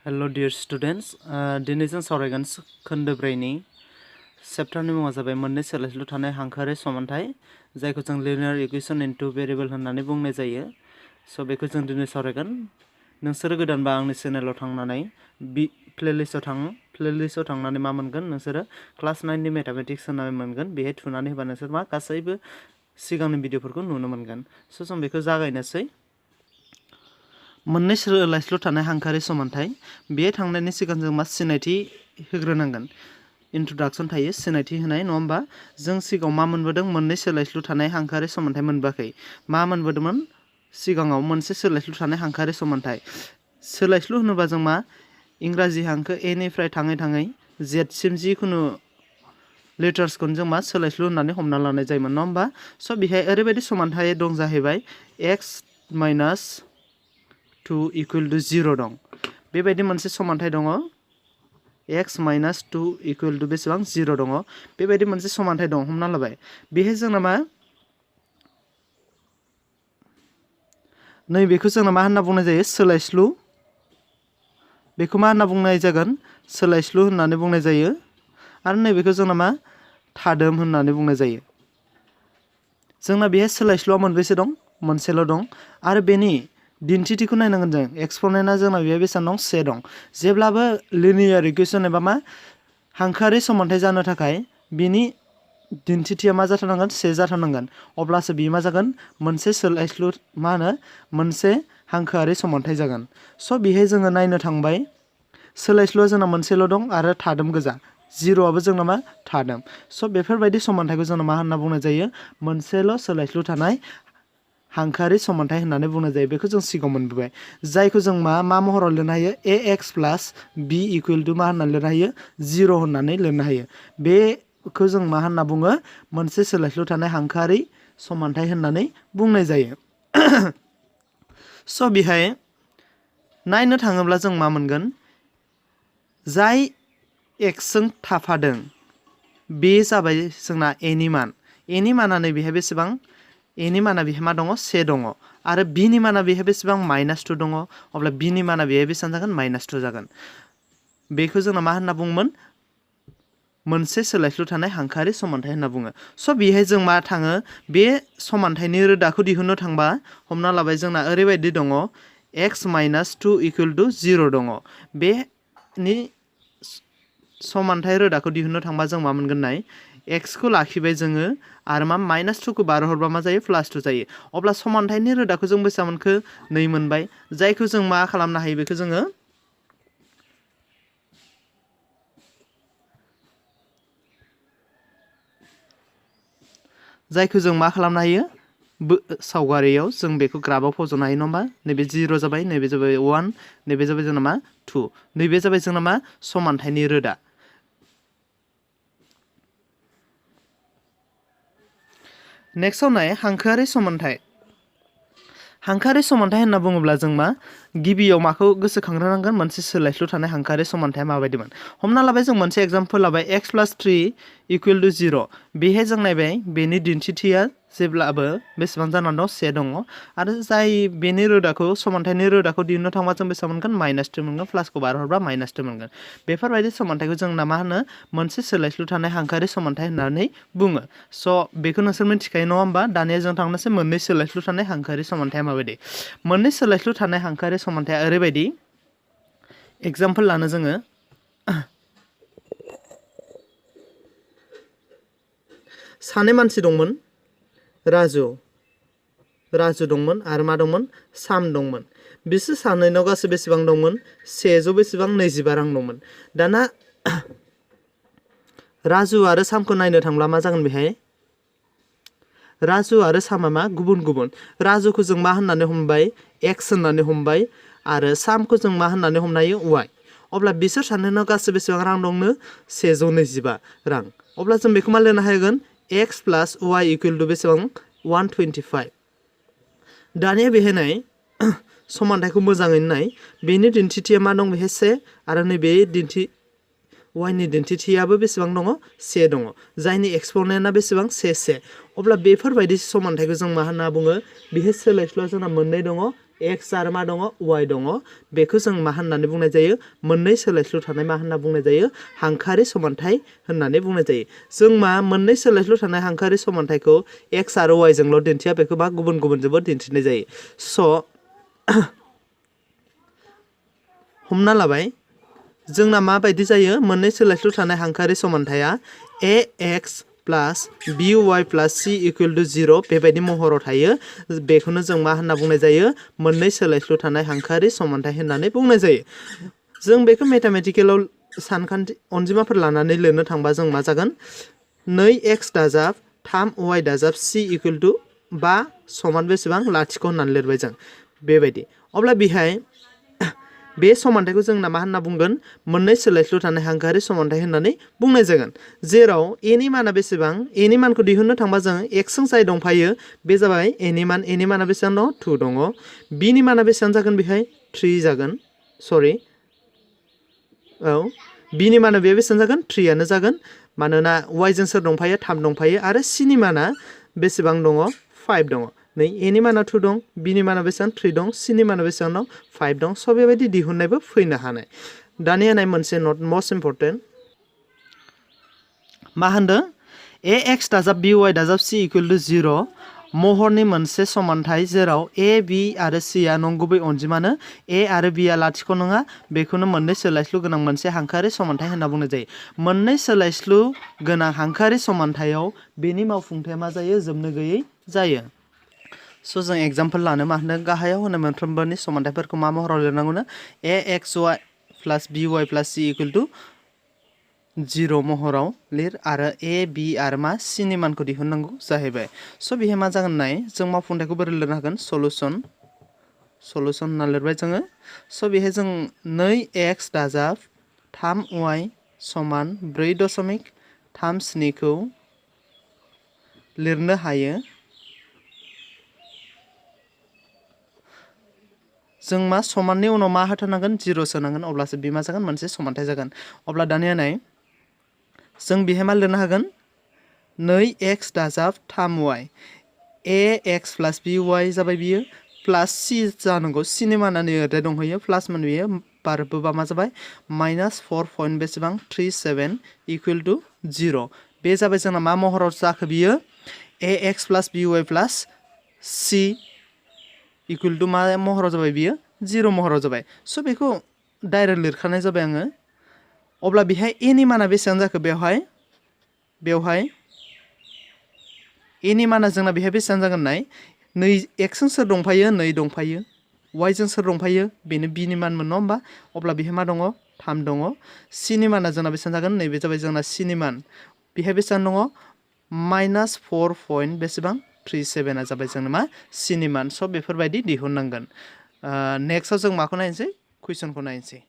Hello dear students, दिनै जों सावरायगोन खोन्दो 4 नि चैप्टारनि मुङा जाबाय मोननै सोलायस्लु थानाय हांखोआरि समानथाय जायखौ जों लिनियार इकुवेशन इनटु भेरिएबल होननानै बुंनाय जायो। सो बेखौ जों दिनै सावरायगोन। नोंसोर गोदानबा आंनि चेनेलाव थांनानै प्लेलिस्टआव थांनानै मा मोनगोन नोंसोर क्लास 9 नि मैथमेटिक्स होननानै मोनगोन। बेहाय थुनानै होबा नोंसोर मा गासैबो सिगांनि भिडिअफोरखौ नुनो मोनगोन। सो जों बेखौ जागायनोसै। मोननै सोलायस्लु थानाय हांखोआरि समानथाय बे थांनायनि सिगां जों मा सिनायथि होग्रोनांगोन। इन्ट्रोडक्शन थायो सिनायथि होनाय नङा होमबा। जों सिगाङाव मा मोनबोदों मोननै सोलायस्लु थानाय हांखोआरि समानथाय मोनबाखै। मा मोनबोदोंमोन सिगाङाव मोनसे सोलायस्लु थानाय हांखोआरि समानथाय। सोलायस्लु होनोबा जों मा इंराजि हांखो ए निफ्राय थाङै थाङै जेड सिम जिखुनु लेटार्सखौनो जों मा सोलायस्लु होननानै हमना लानाय जायोमोन नङा होमबा। स' बेहाय ओरैबायदि समानथाय दं जाहैबाय एक्स माइनास 2 इकुवेल टु 0 दं। बेबायदि मोनसे समानथाय दङ x माइनास 2 इकुवेल टु बेसेबां 0 दङ। बेबायदि मोनसे समानथाय दं हमना लाबाय। बेहाय जोंना मा नैबेखौ जोंना मा होनना बुंनाय जायो सोलायस्लु। बेखौ मा होनना बुंनाय जागोन सोलायस्लु होननानै बुंनाय जायो। आरो नैबेखौ जोंना मा थादोम होननानै बुंनाय जायो। जोंना बेहाय सोलायस्लुआ मोनबेसे दं मोनसेल' दं। आरो बेनि दिन्थिथिखौ नायनांगोन जों एक्सपोनेन्टआ जोंना बेहाय बेसेबां दं 1 दं। जेब्लाबो लिनियार इकुवेशन एबा मा हांखोआरि समानथाय जानो थाखाय बिनि दिन्थिथिया मा जाथारनांगोन 1 जाथारनांगोन। अब्लासो बियो मा जागोन मोनसे सोलायस्लु मा होनो मोनसे हांखोआरि समानथाय जागोन। स' बेहाय जोङो नायनो थांबाय सोलायस्लुआ जोंना मोनसेल' दं आरो थादोम गोजा। 0आबो जोंना मा थादोम। स' बेफोरबायदि समानथायखौ जोंना मा होनना बुंनाय जायो मोनसेल' सोलायस्लु थानाय हांखोआरि समानथाय होननानै बुंनाय जायो। बेखौ जों सिगाङाव मोनबोबाय। जायखौ जों मा महराव लिरनो हायो ax प्लास b इकुवेल टु मा होननानै लिरनो हायो 0 होननानै लिरनो हायो। बेखौ जों मा होनना बुङो मोनसे सोलायस्लु थानाय हांखोआरि समानथाय होननानै बुंनाय जायो। स' बेहाय नायनो थाङोब्ला जों मा मोनगोन जाय एक्सजों थाफादों बे जाबाय जोंना ए नि मान। ए नि माना नै बेहाय बेसेबां ए नि माना बेहाय मा दङ 1 दङ। आरो बि नि माना बेहाय बेसेबां माइनास 2 दङ। अब्ला बि नि माना बेहाय बेसेबां जागोन माइनास 2 जागोन। बेखौ जोंना मा होनना बुङोमोन मोनसे सोलायस्लु थानाय हांखोआरि समानथाय होनना बुङो। स' बेहाय जों मा थाङो बे समानथायनि रोदाखौ दिहुननो थांबा हमना लाबाय जोंना ओरैबायदि दङ एक्स माइनास 2 इकुवेल टु 0 दङ। बेनि समानथाय रोदाखौ दिहुननो थांबा जों मा मोनगोन नाय एक्सखौ लाखिबाय जोङो आरो मा माइनास 2 खौ बारहरबा मा जायो प्लास 2 जायो। अब्ला समानथायनि रोदाखौ जों बेसेबां मोनखो 2 मोनबाय। जायखौ जों मा खालामनो हायो बेखौ जोङो मा खालामनो हायो सावगारियाव जों बेखौ ग्राफआव फज'नो हायो नङा होमबा। नैबे 0 जाबाय नैबे जाबाय 1 नैबे जाबाय जोंना मा 2 नैबे जाबाय जोंना मा समानथायनि रोदा। नेक्स्टआव नाय हांखोआरि समानथाय। हांखोआरि समानथाय होनना बुङोब्ला जों मा गिबियाव माखौ गोसोखांग्रोनांगोन मोनसे सोलायस्लु थानाय हांखोआरि समानथाया माबायदिमोन। हमना लाबाय जों मोनसे एग्जाम्पल लाबाय एक्स प्लास 3 इकुवेल टु 0। बेहाय जों नायबाय बेनि दिन्थिथिया जेब्लाबो बेसेबां जानानै दं 1 दङ। आरो जाय बेनि रोदाखौ समानथायनि रोदाखौ दिहुननो थांबा जों बेसेबां मोनगोन माइनास 2 मोनगोन प्लासखौ बारहरबा माइनास 2 मोनगोन। बेफोरबायदि समानथायखौ जोंना मा होनो मोनसे सोलायस्लु थानाय हांखोआरि समानथाय होननानै बुङो। स' बेखौ नोंसोर मिथिखायो नङा होमबा। दानिया जों थांनोसै मोननै सोलायस्लु थानाय हांखोआरि समानथाया माबायदि। मोननै सोलायस्लु थानाय हांखोआरि समानथाया ओरैबायदि एग्जाम्पल लानो जोङो सानै मानसि दंमोन राजु दंमोन आरो मा दंमोन साम दंमोन। बिसोर सानैनाव गासै बेसेबां दंमोन 125 रां दंमोन। दाना राजु आरो सामखौ नायनो थांब्ला मा जागोन बेहाय राजु आरो सामा मा गुबुन गुबुन। राजुखौ जों मा होननानै हमबाय एक्स होननानै हमबाय आरो सामखौ जों मा होननानै हमनो हायो वाइ। अब्ला बिसोर सानैनाव गासै बेसेबां रां दंनो 125 रां। अब्ला जों बेखौ मा लिरनो हागोन एक्स प्लास वाइ इकुवेल टु बेसेबां 125। दानिया बेहाय नाय समानथायखौ मोजाङैनो नाय बेनि दिन्थिथिया मा दं बेहाय 1 आरो नैबे वाइनि दिन्थिथियाबो बेसेबां दङ 1 दङ। जायनि एक्सपोनेन्टआ बेसेबां 1 1। अब्ला बेफोरबायदि समानथायखौ जों मा होनना बुङो बेहाय सोलायस्लुआ जोंना मोननै दङ x आरो मा दङ y दङ बेखौ जों मा होननानै बुंनाय जायो मोननै सोलायस्लु थानाय मा होनना बुंनाय जायो हांखोआरि समानथाय होननानै बुंनाय जायो जों मा मोननै सोलायस्लु थानाय हांखोआरि समानथायखौ x आरो y जोंल' दिन्थिया बेखौ मा गुबुन गुबुनजोंबो दिन्थिनाय जायो स' हमना लाबाय जोंना माबायदि जायो मोननै सोलायस्लु थानाय हांखोआरि समानथाया ax plus by plus c equal to 0 बेबायदि महराव थायो बेखौनो जों मा होनना बुंनाय जायो मोननै सोलायस्लु थानाय हांखोआरि समानथाय होननानै बुंनाय जायो जों बेखौ मेथामेटिकेलाव सानखान्थि अनजिमाफोर लानानै लिरनो थांबा जों मा जागोन 2x दाजाब 3y दाजाब c इक्वल टु 5 समान बेसेबां लाथिख' होननानै लिरबाय जों बेबायदि अब्ला बेहाय बे समानथायखौ जोंना मा होनना बुंगोन मोननै सोलायस्लु थानाय हांखोआरि समानथाय होननानै बुंनाय जागोन जेराव a नि माना बेसेबां a नि मानखौ दिहुननो थांबा जों x जों जाय दंफायो बे जाबाय a नि माना बेसेबां दङ 2 दङ b नि माना बेसेबां जागोन बेहाय 3 जागोन सरि औ b नि माना बे बेसेबां जागोन 3 आनो जागोन मानोना y जों सोर दंफायो 3 दंफायो आरो c नि माना बेसेबां दङ 5 दङ नै a नि माना 2 दं b नि माना बेसेबां 3 दं c नि माना बेसेबां दं 5 दं स' बेबायदि दिहुननायबो फैनो हानाय दानि होनाय मोनसे नट मस्ट इम्परटेन्ट मा होनदों ax दाजाब by दाजाब c इक्वल टु 0 महरनि मोनसे समानथाय जेराव a b आरो c आ नंगुबै अनजिमानो a आरो b आ लाथिख' नङा बेखौनो मोननै सोलायस्लु गोनां मोनसे हांखोआरि समानथाय होनना बुंनाय जायो मोननै सोलायस्लु गोनां हांखोआरि समानथायाव बेनि मावफुंथाया मा जायो जोबनो गैयै जायो स' जों एग्जाम्पल लानो मा होनदों गाहायाव होनाय मोनफ्रोमबोनि समानथायफोरखौ मा महराव लिरनांगौनो axy plus by plus c equal to 0 महराव लिर आरो a b आरो मा c नि मानखौ दिहुननांगौ जाहैबाय स' बेहाय मा जागोन नाय जों मावफुंथायखौ बोरै लिरनो हागोन सलुसन होनना लिरबाय जोङो स' बेहाय जों 2x दाजाब 3y समान 4.37 खौ लिरनो हायो जों मा समाननि उनाव मा होथारनांगोन 0 सोनांगोन अब्लासो बे मा जागोन मोनसे समानथाय जागोन अब्ला दानिया नाय जों बेहाय मा लिरनो हागोन 2x दाजाब 3y ax प्लास by जाबाय बियो प्लास c जानांगौ c नि माना नै ओरै दंहैयो प्लास मोन बियो बारबोबा मा जाबाय माइनास 4 बेसेबां 37 इक्वल टु 0 बे जाबाय जोंना मा महराव जाखो बियो ax plus by plus c equal to मा महराव जाबाय बियो 0 महराव जाबाय स' बेखौ डाइरेक्ट लिरखानाय जाबाय आङो अब्ला बेहाय a नि माना बेसेबां जाखो बेवहाय a नि माना जोंना बेहाय बेसेबां जागोन नाय नै x जों सोर दंफायो नै दंफायो y जों सोर दंफायो बेनो b नि मानमोन नङा होमबा अब्ला बेहाय मा दङ 3 दङ c नि माना जोंना बेसेबां जागोन नैबे जाबाय जोंना c नि मान बेहाय बेसेबां दङ माइनास 4 बेसेबां 37 आ जाबाय जोंना मा c नि मान स' बेफोरबायदि दिहुननांगोन नेक्स्टआव जों माखौ नायनोसै कुइसनखौ नायनोसै